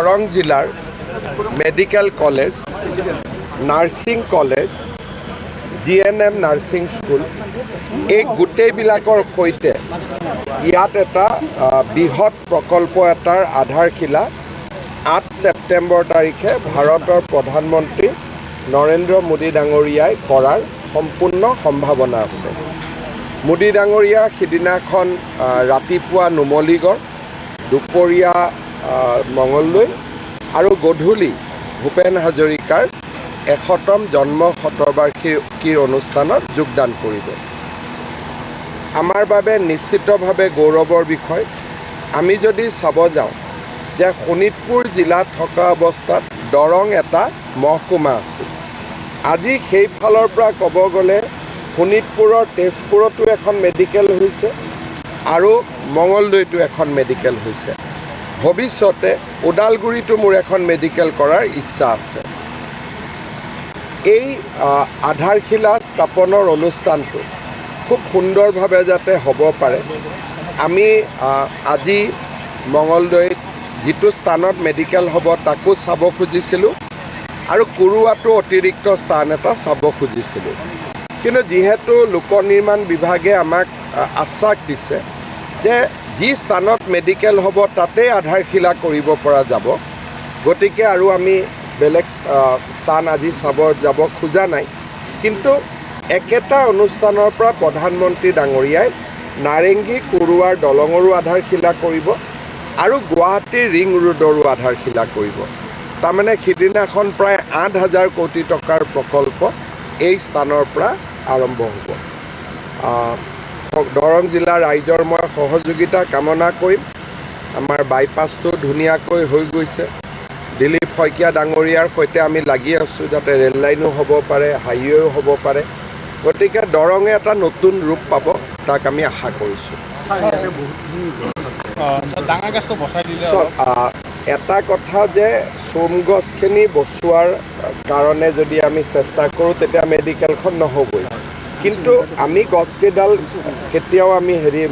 দৰং জিলাৰ medical college, nursing college, GNM nursing school, এই গোটেইবিলাকৰ সৈতে ইয়াত এটা বৃহৎ প্ৰকল্প এটাৰ আধাৰশিলা 8 ছেপ্টেম্বৰ তাৰিখে ভাৰতৰ প্ৰধানমন্ত্ৰী নৰেন্দ্ৰ মোদী ডাঙৰীয়াই কৰাৰ সম্পূৰ্ণ সম্ভাৱনা আছে। মোদী ডাঙৰীয়া সিদিনাখন ৰাতিপুৱা নুমলীগড়, দুপৰীয়া মঙলদৈ আৰু গধূলি ভূপেন হাজৰিকাৰ 100তম জন্ম শতবাৰ্ষিকীৰ অনুষ্ঠানত যোগদান কৰিব। আমাৰ বাবে নিশ্চিতভাৱে গৌৰৱৰ বিষয়। আমি যদি চাব যাওঁ যে শোণিতপুৰ জিলাত থকা অৱস্থাত দৰং এটা মহকুমা আছিল। আজি সেইফালৰ পৰা ক'ব গ'লে শোণিতপুৰৰ তেজপুৰতো এখন মেডিকেল হৈছে আৰু মঙলদৈতো এখন মেডিকেল হৈছে। ভৱিষ্যতে ওদালগুৰিতো মোৰ এখন মেডিকেল কৰাৰ ইচ্ছা আছে। এই আধাৰশিলা স্থাপনৰ অনুষ্ঠানটো খুব সুন্দৰভাৱে যাতে হ'ব পাৰে, আমি আজি মঙলদৈত যিটো স্থানত মেডিকেল হ'ব তাকো চাব খুজিছিলোঁ আৰু কুৰুৱাটো অতিৰিক্ত স্থান এটা চাব খুজিছিলোঁ। কিন্তু যিহেতু লোক নিৰ্মাণ বিভাগে আমাক আশ্বাস দিছে যে যি স্থানত মেডিকেল হ'ব তাতেই আধাৰশিলা কৰিব পৰা যাব, গতিকে আৰু আমি বেলেগ স্থান আজি চাব যাব খোজা নাই। কিন্তু একেটা অনুষ্ঠানৰ পৰা প্ৰধানমন্ত্ৰী ডাঙৰীয়াই নাৰেংগী কুৰুৱাৰ দলঙৰো আধাৰশিলা কৰিব আৰু গুৱাহাটীৰ ৰিং ৰোডৰো আধাৰশিলা কৰিব। তাৰমানে সিদিনাখন প্ৰায় 8 হাজাৰ কোটি টকাৰ প্ৰকল্প এই স্থানৰ পৰা আৰম্ভ হ'ব। দৰং জিলাৰ ৰাইজৰ মই সহযোগিতা কামনা কৰিম। আমাৰ বাইপাছটো ধুনীয়াকৈ হৈ গৈছে। দিলীপ শইকীয়া ডাঙৰীয়াৰ সৈতে আমি লাগি আছোঁ যাতে ৰেল লাইনো হ'ব পাৰে, হাইৱেও হ'ব পাৰে। গতিকে দৰঙে এটা নতুন ৰূপ পাব, তাক আমি আশা কৰিছোঁ। ডাঙৰ গছটো বচাই দিলে। চাওক, এটা কথা যে চোম গছখিনি বচোৱাৰ কাৰণে যদি আমি চেষ্টা কৰোঁ, তেতিয়া মেডিকেলখন নহ'বই। কিন্তু আমি গছকেইডাল কেতিয়াও আমি হেৰি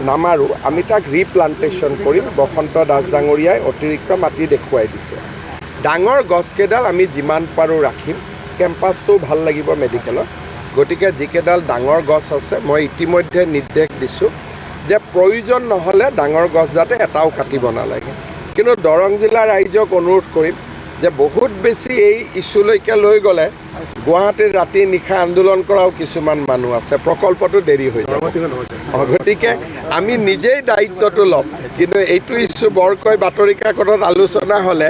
নামাৰোঁ, আমি তাক ৰিপ্লান্টেশ্যন কৰিম। বসন্ত দাস ডাঙৰীয়াই অতিৰিক্ত মাটি দেখুৱাই দিছে। ডাঙৰ গছকেইডাল আমি যিমান পাৰোঁ ৰাখিম। কেম্পাছটোও ভাল লাগিব মেডিকেলত। গতিকে যিকেইডাল ডাঙৰ গছ আছে, মই ইতিমধ্যে নিৰ্দেশ দিছোঁ যে প্ৰয়োজন নহ'লে ডাঙৰ গছ যাতে এটাও কাটিব নালাগে। কিন্তু দৰং জিলাৰ ৰাইজক অনুৰোধ কৰিম যে বহুত বেছি এই ইছ্যুলৈকে লৈ গ'লে গুৱাহাটীত ৰাতি নিশা আন্দোলন কৰাও কিছুমান মানুহ আছে, প্ৰকল্পটো দেৰি হৈ যাব। গতিকে আমি নিজেই দায়িত্বটো ল'ম। কিন্তু এইটো ইছ্যু বৰকৈ বাতৰি কাকতত আলোচনা হ'লে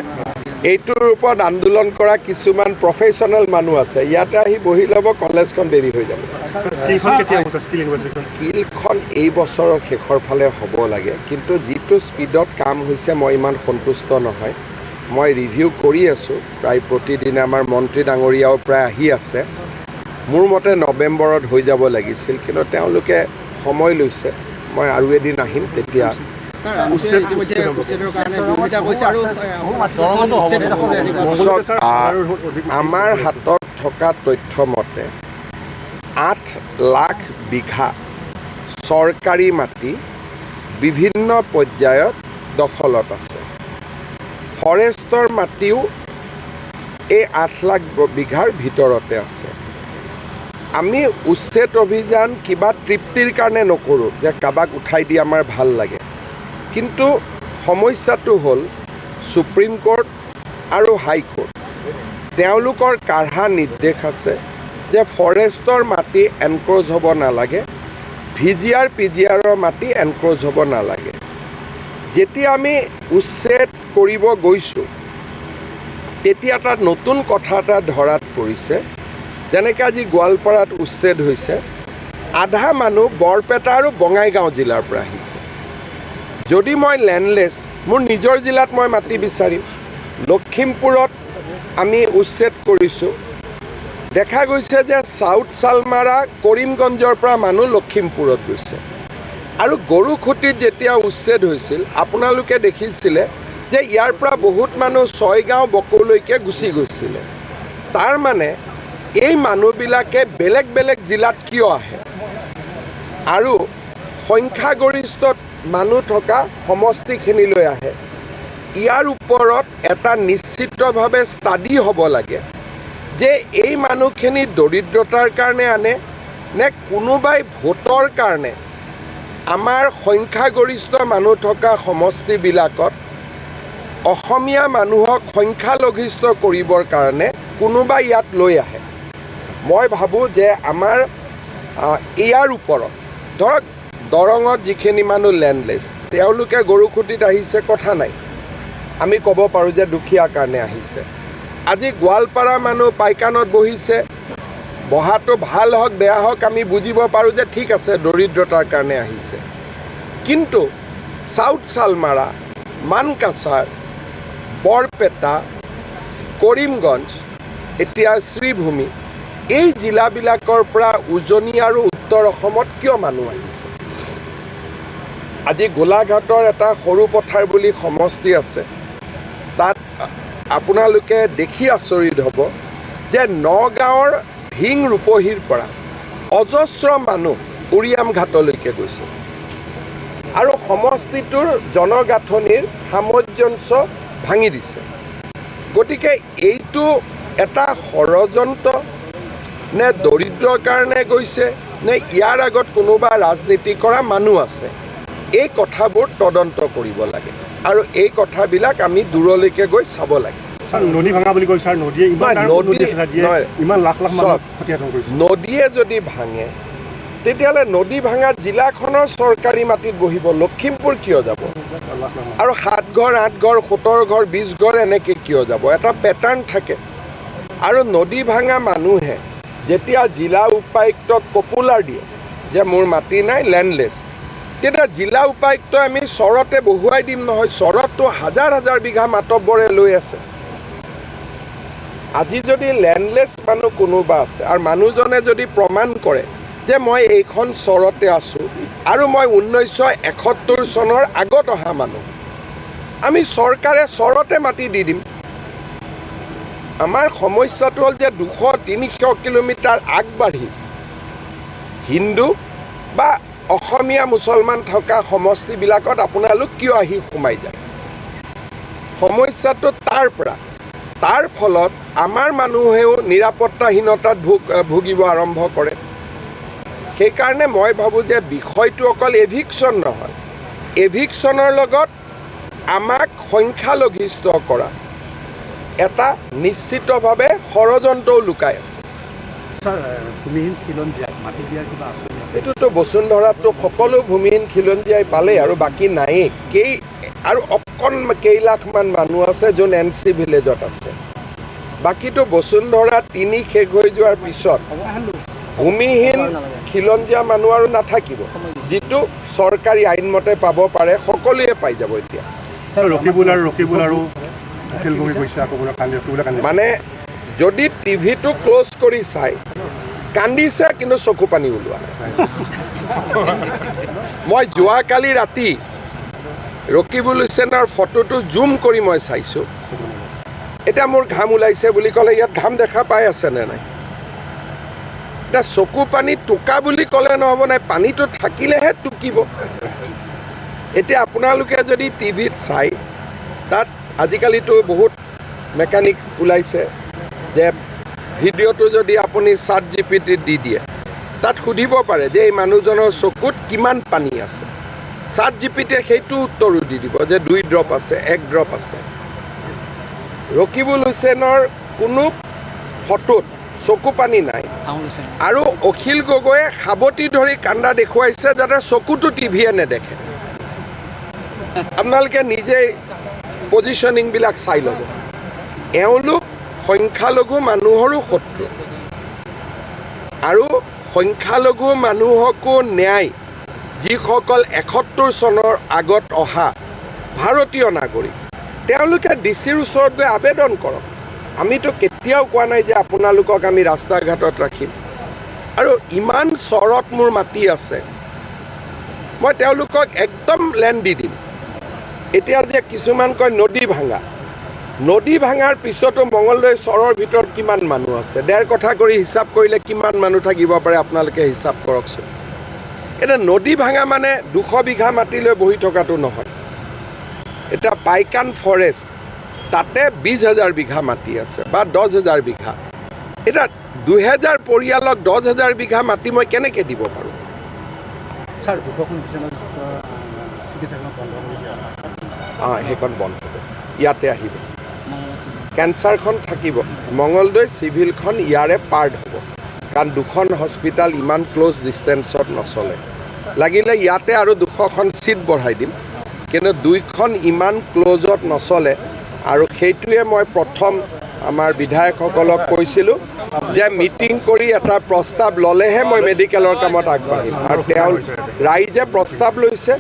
এইটোৰ ওপৰত আন্দোলন কৰা কিছুমান প্ৰফেচনেল মানুহ আছে, ইয়াতে আহি বহি ল'ব, কলেজখন দেৰি হৈ যাব। স্কিলখন কেতিয়া হ'ব, স্কিল ইউনিভাৰ্চিটিখন? স্কিলখন এই বছৰৰ শেষৰ ফালে হ'ব লাগে। কিন্তু যিটো স্পীডত কাম হৈছে, মই ইমান সন্তুষ্ট নহয়। মই ৰিভিউ কৰি আছোঁ প্ৰায় প্ৰতিদিনে। আমাৰ মন্ত্ৰী ডাঙৰীয়াও প্ৰায় আহি আছে। মোৰ মতে নৱেম্বৰত হৈ যাব লাগিছিল, কিন্তু তেওঁলোকে সময় লৈছে। মই আৰু এদিন আহিম তেতিয়া। উচ্ছেদ ইতিমধ্যে উচ্ছেদৰ কাৰণে বিৰোধিতা কৰিছে আৰু দৰঙতো হ'ব। উচ্ছেদ হ'ব এনেকুৱা। চাওক, আমাৰ হাতত থকা তথ্য মতে 8 লাখ বিঘা চৰকাৰী মাটি বিভিন্ন পৰ্যায়ত দখলত আছে। ফৰেষ্টৰ মাটিও এই 8 লাখ বিঘাৰ ভিতৰতে আছে। আমি উচ্ছেদ অভিযান কিবা তৃপ্তিৰ কাৰণে নকৰোঁ যে কাৰোবাক উঠাই দি আমাৰ ভাল লাগে। কিন্তু সমস্যাটো হ'ল সুপ্ৰিম কোৰ্ট আৰু হাইকোৰ্ট, তেওঁলোকৰ কাঢ়া নিৰ্দেশ আছে যে ফৰেষ্টৰ মাটি এনক্ৰ'জ হ'ব নালাগে, ভিজিআৰ পিজিআৰৰ মাটি এনক্ৰ'জ হ'ব নালাগে। যেতিয়া আমি উচ্ছেদ কৰিব গৈছোঁ, তেতিয়া এটা নতুন কথা এটা ধৰাত পৰিছে। যেনেকৈ আজি গোৱালপাৰাত উচ্ছেদ হৈছে, আধা মানুহ বৰপেটা আৰু বঙাইগাঁও জিলাৰ পৰা আহিছে। যদি মই লেণ্ডলেছ, মোৰ নিজৰ জিলাত মই মাটি বিচাৰিম। লখিমপুৰত আমি উচ্ছেদ কৰিছোঁ, দেখা গৈছে যে চাউথ চালমাৰা, কৰিমগঞ্জৰ পৰা মানুহ লখিমপুৰত গৈছে। আৰু গৰুখুঁটিত যেতিয়া উচ্ছেদ হৈছিল, আপোনালোকে দেখিছিলে যে ইয়াৰ পৰা বহুত মানুহ ছয়গাঁও, বকোলৈকে গুচি গৈছিলে। তাৰ মানে এই মানুহবিলাকে বেলেগ বেলেগ জিলাত কিয় আহে আৰু সংখ্যাগৰিষ্ঠ মানুহ থকা সমষ্টিখিনিলৈ আহে? ইয়াৰ ওপৰত এটা নিশ্চিতভাৱে ষ্টাডি হ'ব লাগে যে এই মানুহখিনি দৰিদ্ৰতাৰ কাৰণে আনে নে কোনোবাই ভোটৰ কাৰণে আমাৰ সংখ্যাগৰিষ্ঠ মানুহ থকা সমষ্টিবিলাকত অসমীয়া মানুহক সংখ্যালঘিষ্ঠ কৰিবৰ কাৰণে কোনোবাই ইয়াত লৈ আহে। মই ভাবোঁ যে আমাৰ ইয়াৰ ওপৰত ধৰক দৰঙত যিখিনি মানুহ লেণ্ডলেছ, তেওঁলোকে গৰুখুঁটিত আহিছে, কথা নাই, আমি ক'ব পাৰোঁ যে দুখীয়া কাৰণে আহিছে। আজি গোৱালপাৰা মানুহ পাইকানত বহিছে, বহাটো ভাল হওক বেয়া হওক আমি বুজিব পাৰোঁ যে ঠিক আছে, দৰিদ্ৰতাৰ কাৰণে আহিছে। কিন্তু চাউথ চালমাৰা, মানকাছাৰ, বৰপেটা, কৰিমগঞ্জ, এতিয়া শ্ৰীভূমি, এই জিলাবিলাকৰ পৰা উজনি আৰু উত্তৰ অসমত কিয় মানুহ আহিছে? আজি গোলাঘাটৰ এটা সৰু পথাৰ বুলি সমষ্টি আছে, তাত আপোনালোকে দেখি আচৰিত হ'ব যে নগাঁৱৰ ঢিং ৰূপহীৰ পৰা অজস্ৰ মানুহ উৰিয়াম ঘাটলৈকে গৈছে আৰু সমষ্টিটোৰ জনগাঁথনিৰ সামঞ্জস্য ভাঙি দিছে। গতিকে এইটো এটা ষড়যন্ত্ৰ নে দৰিদ্ৰৰ কাৰণে গৈছে নে ইয়াৰ আগত কোনোবা ৰাজনীতি কৰা মানুহ আছে, এই কথাবোৰ তদন্ত কৰিব লাগে আৰু এই কথাবিলাক আমি দূৰলৈকে গৈ চাব লাগে। ছাৰ, নদী ভাঙা বুলি কৈ ছাৰ, নদীয়ে ইমান নদী ইমান লাখ লাখ মানুহ ক্ষতি কৰিছে। নদীয়ে যদি ভাঙে তেতিয়াহ'লে নদী ভাঙা জিলাখনৰ চৰকাৰী মাটিত বহিব, লখিমপুৰ কিয় যাব? আৰু 7 ঘৰ, 8 ঘৰ, 17 ঘৰ, 20 ঘৰ এনেকৈ কিয় যাব? এটা পেটাৰ্ণ থাকে। আৰু নদী ভাঙা মানুহে যেতিয়া জিলা উপায়ুক্তক পপুলাৰ দিয়ে যে মোৰ মাটি নাই, লেণ্ডলেছ, তেতিয়া জিলা উপায়ুক্তই আমি চৰতে বহুৱাই দিম নহয়। চৰতটো হাজাৰ হাজাৰ বিঘা মাতব্বৰে লৈ আছে। আজি যদি লেণ্ডলেছ মানুহ কোনোবা আছে আৰু মানুহজনে যদি প্ৰমাণ কৰে যে মই এইখন চৰতে আছোঁ আৰু মই 1971 চনৰ আগত অহা মানুহ, আমি চৰকাৰে চৰতে মাটি দি দিম। আমাৰ সমস্যাটো হ'ল যে 200-300 কিলোমিটাৰ আগবাঢ়ি হিন্দু বা অসমীয়া মুছলমান থকা সমষ্টিবিলাকত আপোনালোক কিয় আহি সোমাই যায়? সমস্যাটো তাৰ পৰা। তাৰ ফলত আমাৰ মানুহেও নিৰাপত্তাহীনতাত ভুগিব আৰম্ভ কৰে। সেইকাৰণে মই ভাবোঁ যে বিষয়টো অকল এভিকশ্যন নহয়, এভিকশ্যনৰ লগত আমাক সংখ্যালঘিষ্ঠ কৰা এটা নিশ্চিতভাৱে ষড়যন্ত্ৰও লুকাই আছে। এইটোতো বসুন্ধৰাততো সকলো ভূমিহীন খিলঞ্জীয়াই পালেই আৰু বাকী নায়েই। আৰু অকণ কেইলাখমান মানুহ আছে যোন এন চি ভিলেজত আছে। বাকীটো বসুন্ধৰা 3 শেষ হৈ যোৱাৰ পিছত ভূমিহীন খিলঞ্জীয়া মানুহ আৰু নাথাকিব, যিটো চৰকাৰী আইনমতে পাব পাৰে সকলোৱে পাই যাব। এতিয়া মানে যদি টিভিটো ক্ল'জ কৰি চাই কান্দিছে কিন্তু চকু পানী ওলোৱা নাই। মই যোৱাকালি ৰাতি ৰকিবুল হুছেইনৰ ফটোটো জুম কৰি মই চাইছোঁ, এতিয়া মোৰ ঘাম ওলাইছে বুলি ক'লে ইয়াত ঘাম দেখা পাই আছেনে নাই? এতিয়া চকু পানী টোকা বুলি ক'লে নহ'ব নাই, পানীটো থাকিলেহে টুকিব। এতিয়া আপোনালোকে যদি টিভিত চাই, তাত আজিকালিতো বহুত মেকানিক্স ওলাইছে যে ভিডিঅ'টো যদি আপুনি ChatGPT দি দিয়ে, তাত সুধিব পাৰে যে এই মানুহজনৰ চকুত কিমান পানী আছে। ChatGPT সেইটো উত্তৰো দি দিব যে 2 ড্ৰপ আছে, 1 ড্ৰপ আছে। ৰকিবুল হুছেইনৰ কোনো ফটোত চকু পানী নাই আৰু অখিল গগৈয়ে সাৱটি ধৰি কান্দা দেখুৱাইছে যাতে চকুটো টিভিয়ে নেদেখে। আপোনালোকে নিজেই পজিশ্যনিংবিলাক চাই ল'ব। এওঁলোক সংখ্যালঘু মানুহৰো শত্ৰু আৰু সংখ্যালঘু মানুহকো ন্যায়, যিসকল 71 চনৰ আগত অহা ভাৰতীয় নাগৰিক, তেওঁলোকে ডি চিৰ ওচৰত গৈ আবেদন কৰক। আমিতো কেতিয়াও কোৱা নাই যে আপোনালোকক আমি ৰাস্তা ঘাটত ৰাখিম। আৰু ইমান চৰত মোৰ মাটি আছে, মই তেওঁলোকক একদম লেণ্ড দি দিম। এতিয়া যে কিছুমান কয় নদী ভাঙা, নদী ভাঙাৰ পিছতো মঙলদৈ চৰৰ ভিতৰত কিমান মানুহ আছে, 1.5 কথা কৰি হিচাপ কৰিলে কিমান মানুহ থাকিব পাৰে আপোনালোকে হিচাপ কৰকচোন। এতিয়া নদী ভাঙা মানে 200 বিঘা মাটি লৈ বহি থকাটো নহয়। এতিয়া পাইকান ফৰেষ্ট, তাতে 20,000 বিঘা মাটি আছে বা 10,000 বিঘা। এতিয়া 2000 পৰিয়ালক 10,000 বিঘা মাটি মই কেনেকৈ দিব পাৰোঁ? ছাৰ, 200খন বিচনাযুক্ত চিকিৎসালয় বন্ধ কৰি দিয়া হৈছে। অঁ, সেইখন বন্ধ হ'ব, ইয়াতে আহিব। কেঞ্চাৰখন থাকিব, মঙলদৈ চিভিলখন ইয়াৰে পাৰ্ট হ'ব, কাৰণ দুখন হস্পিটেল ইমান ক্ল'জ ডিষ্টেঞ্চত নচলে। লাগিলে ইয়াতে আৰু 200খন ছিট বঢ়াই দিম, কিন্তু দুইখন ইমান ক্ল'জত নচলে। আৰু সেইটোৱে মই প্ৰথম আমাৰ বিধায়কসকলক কৈছিলোঁ যে মিটিং কৰি এটা প্ৰস্তাৱ ল'লেহে মই মেডিকেলৰ কামত আগবাঢ়িম। আৰু তেওঁ ৰাইজে প্ৰস্তাৱ লৈছে।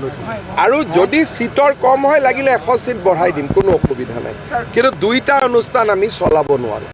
আৰু যদি ছিটৰ কম হয়, লাগিলে 100 ছিট বঢ়াই দিম, কোনো অসুবিধা নাই, কিন্তু দুইটা অনুষ্ঠান আমি চলাব নোৱাৰোঁ।